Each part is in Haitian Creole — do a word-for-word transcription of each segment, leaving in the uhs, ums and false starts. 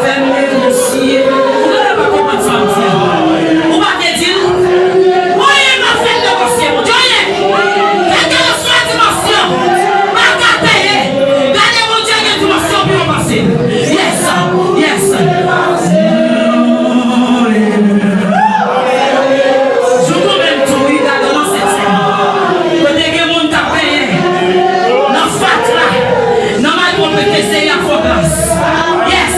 Fè m negosye. Ou genlè pa konprann sa m di a. Ou pa te di l? Mwen menm m ap fè l negosye, Bondye. Oye! Gade oswa dimansyon. Pa ka peye. Gade Bondye gen dimansyon pi wo pase. Yes. Yes. Jouk ou menm tou, wi, gade nan sèt sèn. Kote gen moun k ap benyen nan fatra, nan malpwòpte, Seyè a fè w gras. Yes.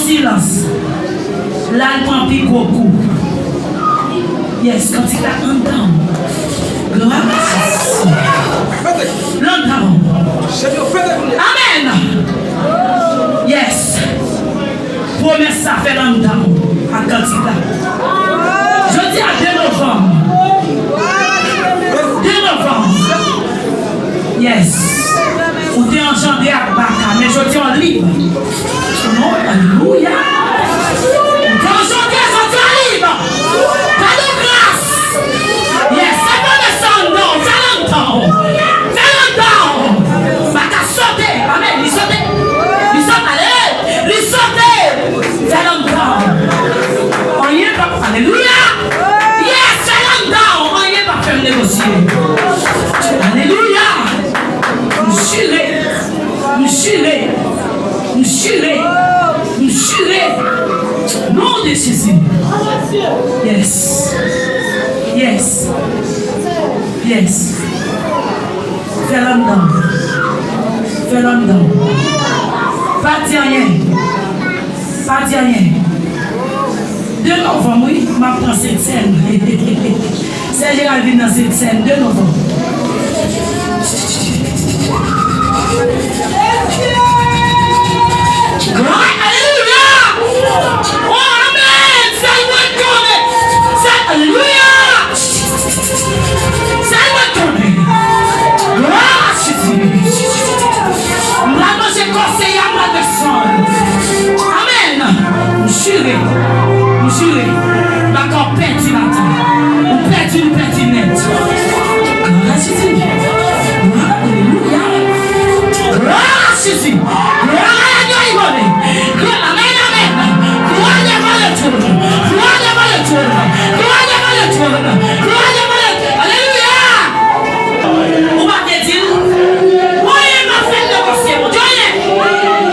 silans. La l pran pi gwo kou. Yes, kantik la anndan w. Gras. L anndan w. Amèn. Yes. Pwomès sa fè l anndan w ak kantik la. Jodi a de novanm. De novanm. Yes. Ou te anjandre ak baka, men jodi a w lib. Non, alelouya. Ou te anjandre, jodi a w lib. Gade gras. Yes, se pwomès sa anndan w. Fè l anndan w. Fè l anndan w. Baka sote. Amèn. Li sote. Li sote. Ale. Li sote. Fè l anndan w. Anyen p ap. Alelouya. Yes, fè l anndan w. Anyen p ap fè m negosye. Alelouya. M jire. M jire. M jire. M jire. Non de Jezi. Yes. Yes. Yes. Fè l anndan w. Fè l anndan w. Pa di anyen. Pa di anyen. De novanm, wi, m ap pran Sentsèn. Sè Jeral vin nan Sentsèn de novanm. Glwa, alelouya! Oh, amèn! Sèl mwen konnen! Sèl, alelouya! Sèl mwen konnen! Glwa a Jezi! M pral manje kò Seyè a, m pral bwè san l. Amèn! M jire, m jire, baka w pèdi batay. Ou pèdi, ou pèdi nèt. Glwa a Jezi. Glwa, alelouya. Glwa a Jezi. Glwa a Jezi. Glwa, amèn, amèn. Glwa devan le trône. Glwa devan le trône. Glwa devan le trône. Glwa devan le, alelouya. Ou pa te di l? Mwen pa fè negosye, Bondye, anyen.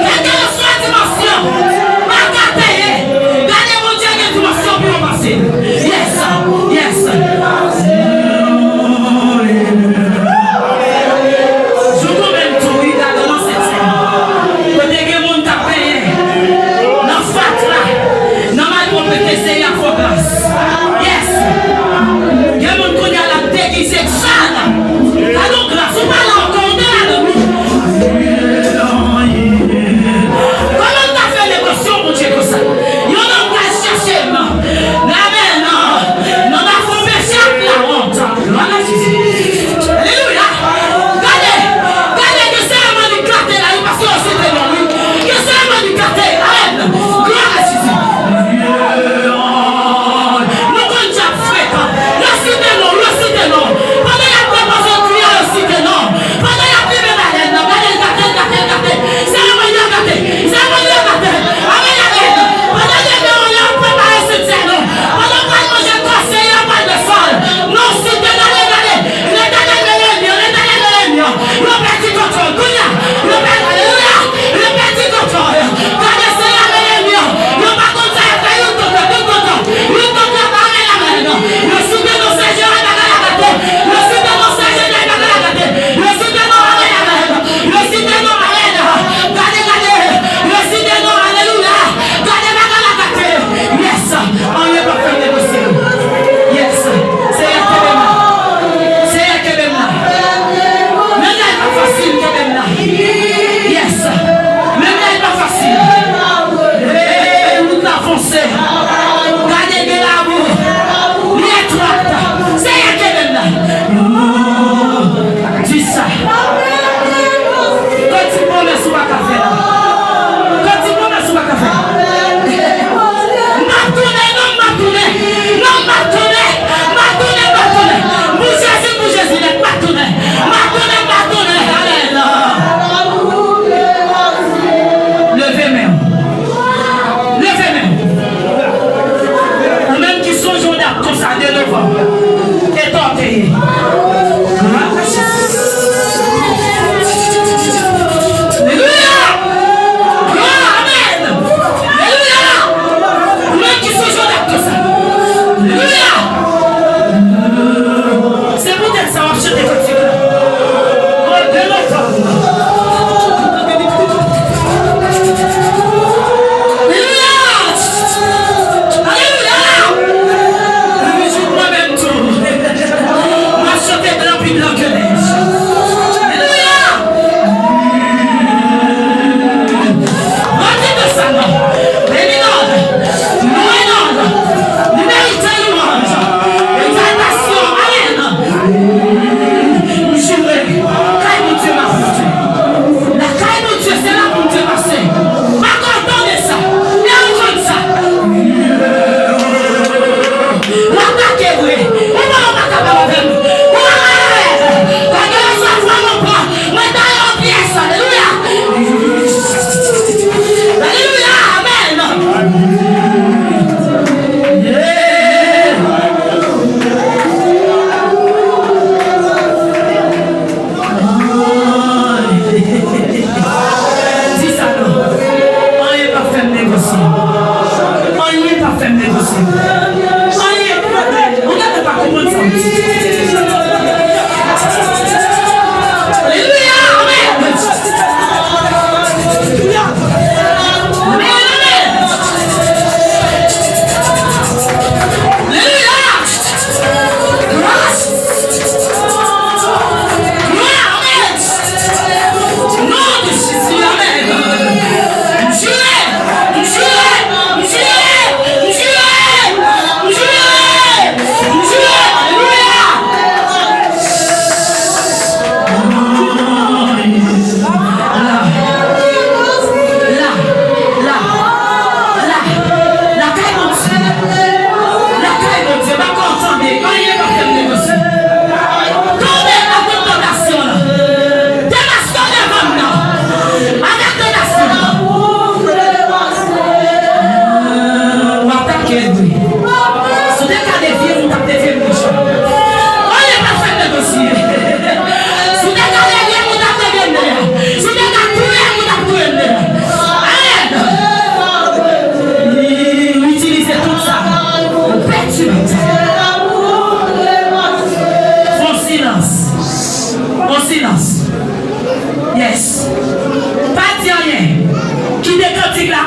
Kèlkeswa dimansyon, pa ka peye. Gade, Bondye gen dimansyon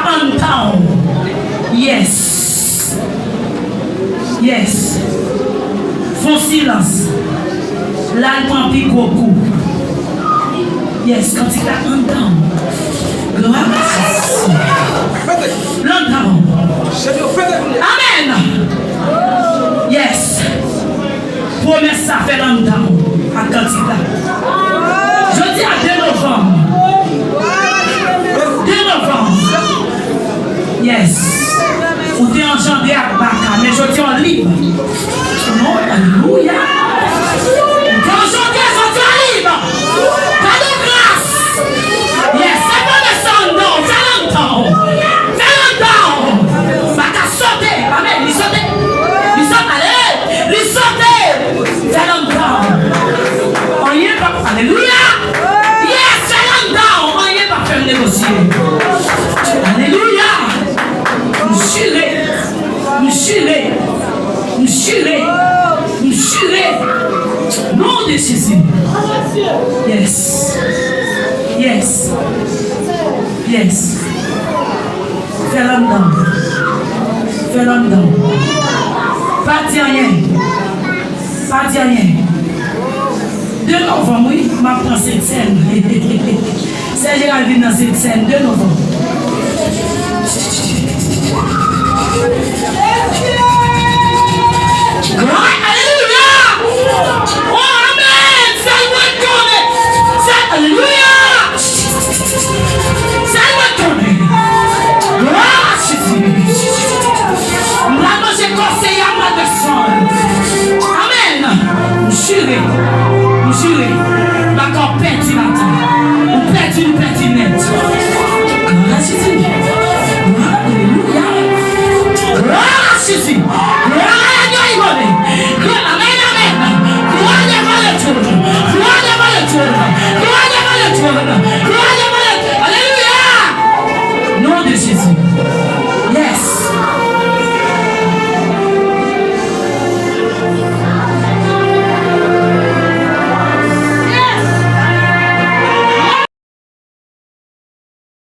Anndan w. Yes. Yes. Fon silans. La l pran pi gwo kou. Yes, kantik la anndan w. Gras. L anndan w. Amèn. Yes. Pwomès sa fè l anndan w ak kantik la. Jodi a de novanm. De novanm. Yes. Ou te anjandre ak baka, men jodi a w lib. Non, alelouya. Ou te anjandre, jodi a w lib. Gade gras. Yes, se pwomès sa anndan w, fè l anndan w. Fè l anndan w. Baka sote. Amèn. Li sote. Li sote. Ale. Li sote. Fè l anndan w. Anyen p ap, alelouya. Yes, fè l anndan w. Anyen p ap fè m negosye. Alelouya. M jire. M jire. M jire. M jire. Non de Jezi. Yes. Yes. Yes. Fè l anndan w. Fè l anndan w. Pa di anyen. Pa di anyen. De novanm, wi, m ap pran Sentsèn. Sè Jeral vin nan Sentsèn de novanm.